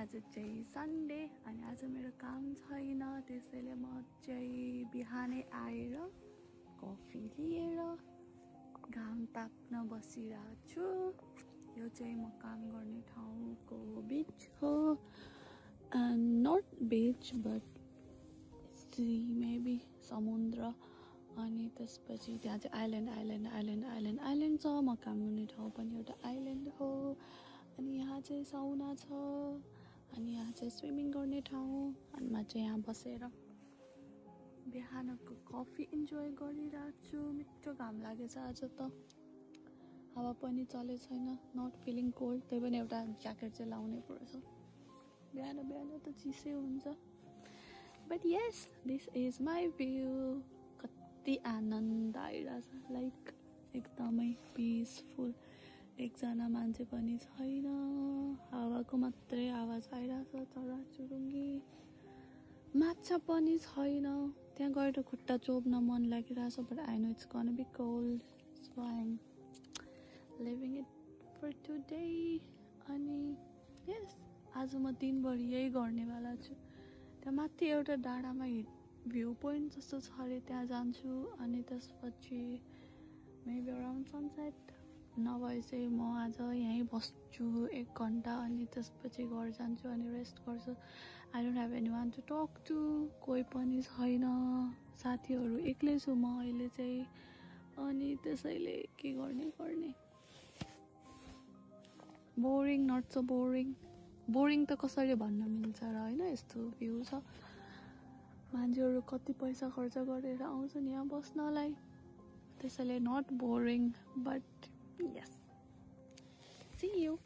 आज चाहिँ सन्डे अनि आज मेरो काम छैन त्यसैले म चाहिँ बिहानै आएर कफी लिएर घाम ताप्न बसिरहेको छु। यो चाहिँ म काम गर्ने ठाउँको बीच हो, नट बीच बट सी मेबी समुद्र। अनि त्यसपछि त्यहाँ चाहिँ आइल्यान्ड छ। म काम गर्ने ठाउँ पनि एउटा आइल्यान्ड हो। अनि यहाँ चाहिँ साउना छ अनि यहाँ चाहिँ स्विमिङ गर्ने ठाउँ। अनि म चाहिँ यहाँ बसेर बिहानको कफी इन्जोय गरिरहेको छु। मिठो घाम लागेछ आज त, हावा पनि चलेको छैन, नट फिलिङ कोल्ड। त्यही पनि एउटा ज्याकेट चाहिँ लाउनै पर्छ, बिहान बिहान त चिसै हुन्छ। But yes, this is my view. कति आनन्द आइरहेछ, लाइक एकदमै पिसफुल। एकजना मान्छे पनि छैन, हावाको मात्रै आवाज आइरहेछ, चराचुरुङ्गी। माछा पनि छैन। त्यहाँ गएर खुट्टा चोप्न मन लागिरहेछ, but I know it's gonna be cold, so I am leaving it for today. अनि यस, आज म दिनभरि यही गर्नेवाला छु। त्यहाँ माथि एउटा डाँडामा भ्यू पोइन्ट जस्तो छ अरे, त्यहाँ जान्छु। अनि त्यसपछि मेबी अराउन्ड सनसेट, नभए चाहिँ म आज यहीँ बस्छु 1 घन्टा। अनि त्यसपछि घर जान्छु अनि रेस्ट गर्छु। I don't have anyone to talk to, कोही पनि छैन, साथीहरू एक्लै छु म अहिले चाहिँ। अनि त्यसैले के गर्ने boring, not so boring. Boring त कसरी भन्न मिल्छ र होइन, यस्तो भ्यू छ। मान्छेहरू कति पैसा खर्च गरेर आउँछन् यहाँ बस्नलाई, त्यसैले not boring, but yes, see you.